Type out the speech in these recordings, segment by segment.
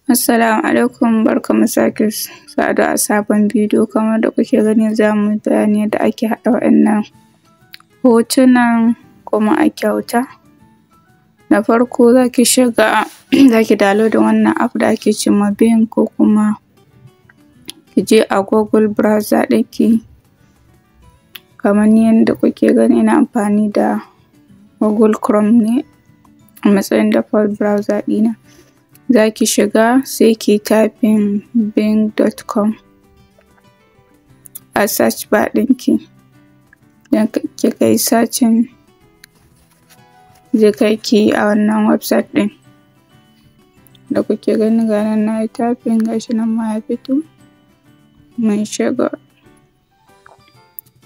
Assalamu alaikum, barkanmu sake saduwa a sabon bidiyo. Kamar yadda kuke gani, za mu yi bayani yadda ake haɗa waɗannan hotunan kuma a kyauta. Da farko za ki shiga, za ki downloading wannan app da ake ce ma Bing, ko kuma ki je a Google browser ɗinki. Kamar ni yadda kuke gani, ina amfani da Google Chrome ne a matsayin default browser ɗina. Za ki shiga, sai ki typing bing.com a search bar ɗinki. Idan kika yi searching, zai kai ki a wannan website ɗin da kuke gani. Ga nan na yi typing, ga shi nan ma ya fito, mun shiga.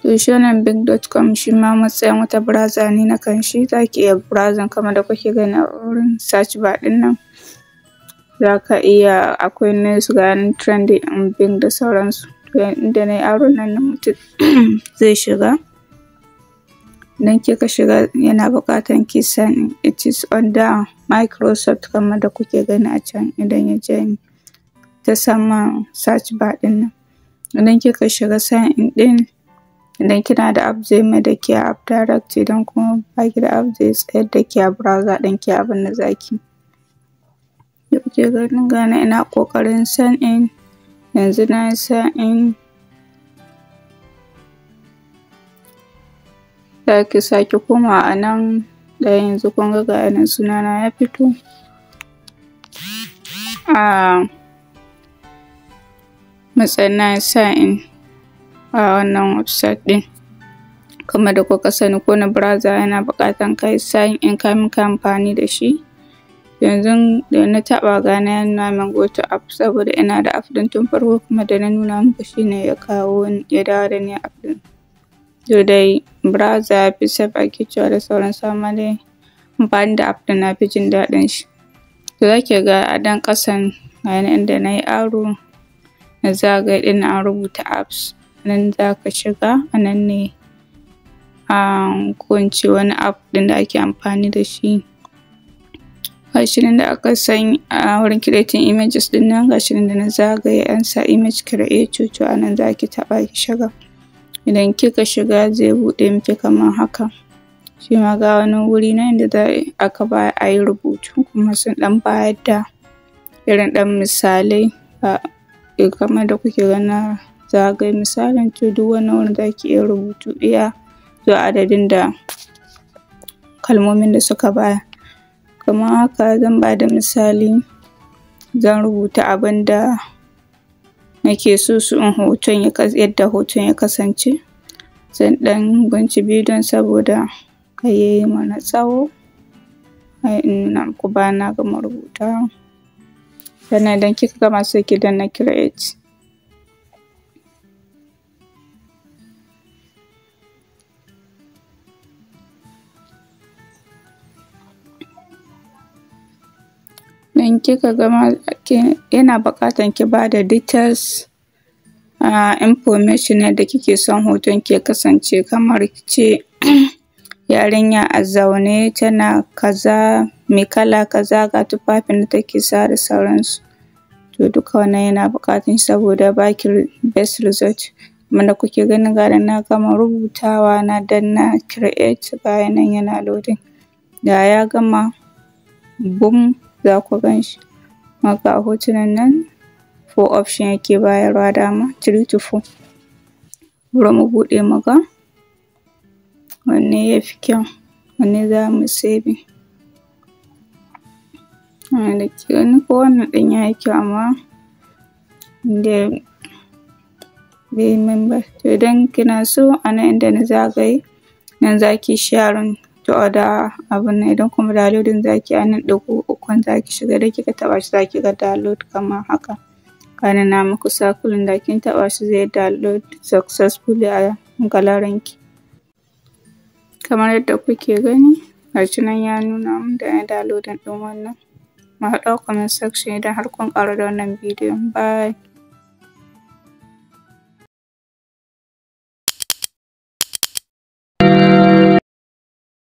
To, shi wannan bing.com shi ma matsayin wata browser ne na kanshi. Za ki iya browsing kamar da kuke gani a wurin search bar ɗin nan. Za ka iya, akwai news, ga nan trending in Bing da sauransu. To, inda na yi arrow nan mutum zai shiga. Idan kika shiga, yana buƙatan ki sign in. It is under Microsoft, kamar da kuke gani a can idan ya janye ta saman search bar ɗin nan. Idan kika shiga sign in ɗin, idan kina da app, zai mai da ke app direct, idan kuma ba ki da app, zai tsayar da ke a browser ɗinki abin da za ki yi. Da kuke gani, ga nan ina ƙoƙarin sign in, yanzu na yi sign in. Za ki sake komawa a nan ɗaya. Yanzu kun ga, ga nan sunana ya fito a matsayin na yi sign in a wannan website ɗin. Kamar da kuka sani, kowane browser yana buƙatan ka yi sign in kamin ka yi amfani da shi. Yanzu da na taɓa, ga nan ya nuna min go to app, saboda ina da app ɗin tun farko, kuma da na nuna muku shi ne ya kawo ni, ya dawo da ni app ɗin. To dai, browser ya fi safe ake cewa da sauransu, amma dai amfani da app ɗin na fi jin daɗin shi. To, za ki ga a ɗan ƙasan, ga nan inda na yi arrow na zagaye ɗin nan, an rubuta apps. Nan za ka shiga, a nan ne ko in ce wani app ɗin da ake amfani da shi. Ga shi nan da aka san a wurin creating images ɗin nan, ga shi nan da na zagaye, an sa image creator. To, a nan za ki taɓa ki shiga. Idan kika shiga, zai buɗe miki kamar haka. Shi ma ga wani wuri nan inda za aka bayar a yi rubutu, kuma sun ɗan bayar da irin ɗan misalai kamar da kuke gani na zagaye misalin. To, duk wannan wurin za ki iya rubutu iya zuwa adadin da kalmomin da suka bayar. Kamar haka, zan ba da misali, zan rubuta abin da nake so su in hoton ya yadda hoton ya kasance. Zan ɗan gunci bidiyon saboda kar ya yi mana tsawo, har in nuna muku bayan na gama rubutawa. Sannan idan kika gama, sai ki danna create. Idan kika gama, yana buƙatan ki ba da details, information yadda kike son hoton ki ya kasance, kamar kice yarinya a zaune tana kaza, mai kala kaza, ga tufafin da take sawa da sauransu. To, duka wannan yana buƙatan shi saboda baki best result. Kamar da kuke gani, ga nan na gama rubutawa, na danna create, ga nan yana loading. Da ya gama, boom, za ku gan shi. Kuma ga hotunan nan, four option yake bayarwa dama, three to four. Bari mu buɗe mu ga wanne ya fi kyau, wanne za mu saving. Da ke gani, ko wannan ɗin ya yi kyau, amma dai bai yi min ba. To, idan kina so, a nan inda na zagaye nan za ki sharing to other abun nan. Idan kuma downloading za ki yi, a nan ɗigo ukun za ki shiga. Idan kika taɓa shi, za ki ga download kamar haka. Ga nan na muku circling, da kin taɓa shi zai download successfully a gallery ki. Kamar yadda kuke gani, ga shi nan ya nuna min da na downloading ɗin wannan. Mu haɗu a comment section idan har kun ƙaru da wannan bidiyon. Bye.